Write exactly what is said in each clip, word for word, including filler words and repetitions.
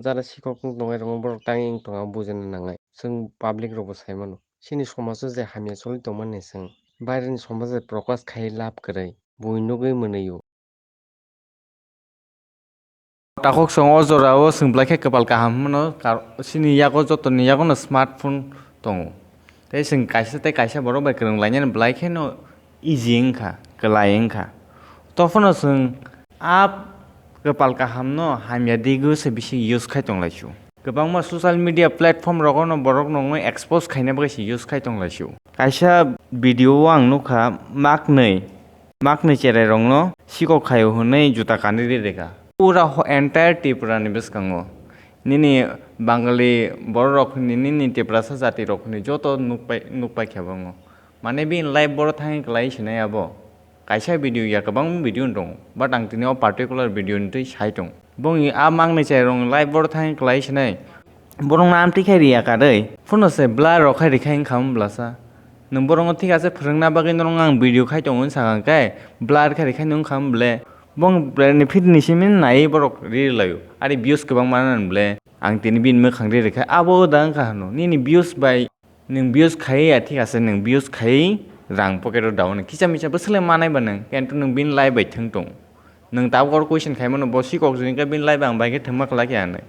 Jara sikhok wng tongnai rokno borok tangwi wng tongma bujina nangnai. Chwng public rokbo sai mano. Chini somajo je hamya choli tongmani chwng baireni somajo je prokash khai lab kwrwi, bui nugwi mwnwi-o. Takhuk chwng o jora o chwng belai khe kwpal kaham hwnmano, kar-, chini yago jotoni yago no smartphone tongo. Tei chwng kaisa tei kaisa borok bai kwrwng lainani belai kheno easy wngkha, kwlai wngkha. Tophano chwng a kwpal kaham no hamya digwi se bisi use khai tong lai sio. Kwbangma social media platform rogo no borok no wngwi expose khaina bagwi se use khai tong lai sio. Kaisa video o ang nukha maknwi, maknwi cherai rokno sikok khaio hwnwi juta kanwi ri rikha. Pura ho-, entire Tripura ni bwskango nini Bangali borok rok hwnwi, nini Tiprasa jati rok hwnwi joto nukpai, nukpai khe bo wngo. Mane bini life boro thangwi kwlai sinai abo. Kaisa video ya, kwbang video no tongo, but ang tini o particular video ni twi sai tong. Bongni a mangnwi chai rong live boro thang kwlai sinai. Borok no amtwi khai riya karwi. Phone se blur rok khai rikhai wngkha wng blasa. Nwng borok no thik ase phwrwngna bagwi norok ang video khai tongo wng sakha khe blur khai rikhai wngkha wng ble. Bong ni feed ni simi nai borok ri laio. Ari views kwbang mana wng ble. Ang tini bini mwkhang ri rikha abo da wngkha hwno. Nini views bai Nwng views khai ya, thik ase, nwng views khai rang pocket o dao nw kisa misa bwswk le manai ba nwng, kintu nwng bini live bai thwng tong. Nwng tabuk oro question khai mano, bo sikok joni khe bini live ang bai khe thwngma kwlai khe hinwi.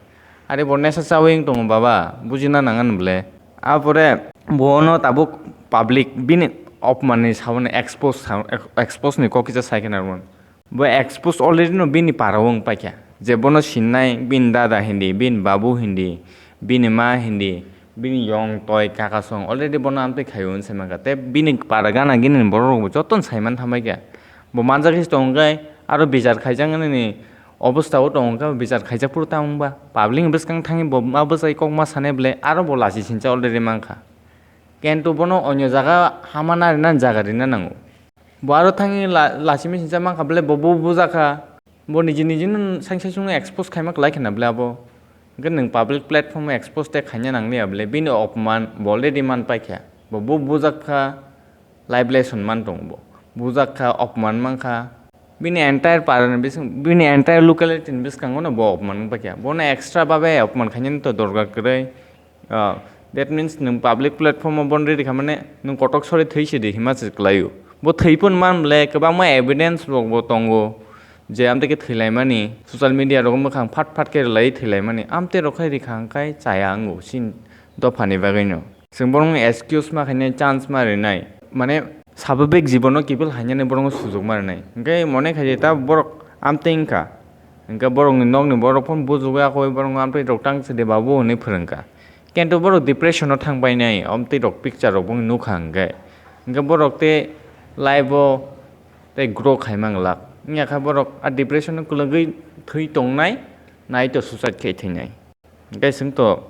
Are bo nesa chawi wng tongo baba, bujina nang ani bole. Apore bo no tabuk public bini opman ni sabo no expose sa-, expose ni kok kisa sai khe narwkmano. Bo expose already no bini para o wng paikha. Je bono sinnai, bini dada hindi, bini babu hindi, bini ma hindi, bini yong toi kaka song already bono amtwi khaio wng sai mankha. Tei bini para gana gini borok rok bo jotono sai man thambai kha. Bo manjak khe tong khe aro bichar khaijak nini obostha o tong khe bichar khaijak phuru tamo wng ba. Public ni bwskang thangwi bo ma bwsai kok ma sanai bwle aro bo lachi sincha already mankha. Kintu bono onyo jaga hama narina jaga rina nango. Bo aro thangwi la-, lachimi sincha mankha bwle bo, bo bujakha. Bo niji niji no sangsa sungno expose khaima kwlai khna bwle abo. Hwnkhe nwng public platform o expose tei khaina nangliya bwle bini opman bo already man paikha. Bo, bo bujakha, live lesson man tongo bo. Bujakha, opman mankha. Bini entire para ni bising, bini entire locality ni bwskango no bo opman wng paikha. Bono extra babe opman khainani to dorkar kwrwi. Ah, that means nwng public platform o bono riri kha mane nwng kotok sori thwi sidi hima se kwlaio. Bo thwi phano man bwle kwbangma evidence rok bo tongo je amtwi khe thwi laimani, social media rogo mwkhang phat phat khe rwlaiwi thwi laimani, amtwi rok khai rikha hwnkhe chaya wngo chini dophani bagwino. Chwng borokno excuse ma khainai, chance ma rinai, mane swabhabik jibono kiphil hainani borokno sujok ma rinai. Hwnkhe mone khai ta borok amtwi wngkha, hwnkhe borokni nokni borok phano bujugwi akhoi borokno amtwi rok tang sidi babu hwnwi phwrwngkha. Kintu borok depression o thang painai, amtwi rok picture rok bo nukha hwnkhe. Hwnkhe borok tei life o tei grow khai manglak. Wngya kha borok a depression o kwlwgwi thwi tongnai, nai to suicide khai thwinai. Hwnkhe chwng to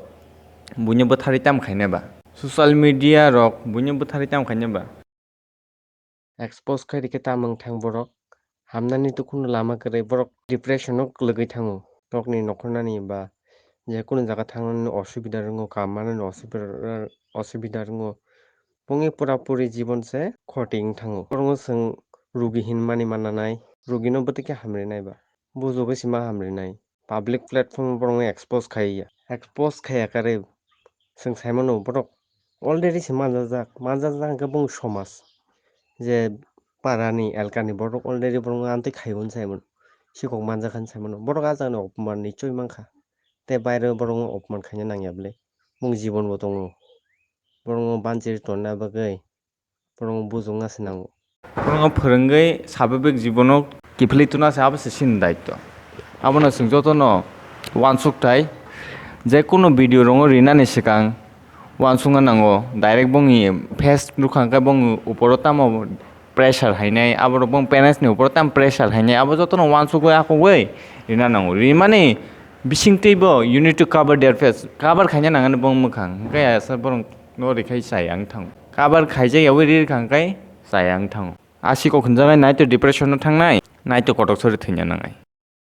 buino bwtharwi tamo khainai ba? Social media rok buino bwtharwi tamo khainai ba? Expose khai rikhe tamo wng thang borok? Hamnani tukhukno lama kwrwi borok depression o kwlwgwi thango. Nokni nokhornani ba je kunu jaga thangnani osubida rwngo, kaam manani osubida, osubida rwngo. Bongni pura puri jibon se khoti wng thango. Borokno chwng rugi hinmani mananai, rugino bwtwi khe hamrinai ba? Bujugwi se ma hamrinai. Public platform o borokno expose khai ya. Expose khaiya karwi chwng sai mano borok already se manjajak, manjajak hwnkhe bong somaj je parani elkani borok already borokno amtwi khaio hinwi sai mano. Sikok manjak hinwi sai mano. Borok a jagani opman ni choi mankha. Tei baire borokno opman khaina nangya bwle. Bong jibon bo tongo. Borokno banchiri tonna bagwi. Borokno bujukna se nango. Borokno phwrwngwi swabhabik jibono kiphilwi tuna se abo se chini daityo. Abono chwng jotono uansuk thai, je kunu video rokno rinani swkang uansukna nango, direct bongni face nukha hwnkhe bongni uporo tamo pressure hainai, aborok bong parents ni uporo tamo pressure hainai, abo jotono uansukwi akhogwi rina nango. Rimani bisingtwi bo you need to cover their face, cover khaina nangani bong mwkhang, hwnkhe asa borok no rikhai chaya wng thango. Cover khaijak yaui ri rikha hwnkhe chaya wng thango. A sikok hwnjaknai nai to depression o thangnai, nai to kotok sori thwina nangnai.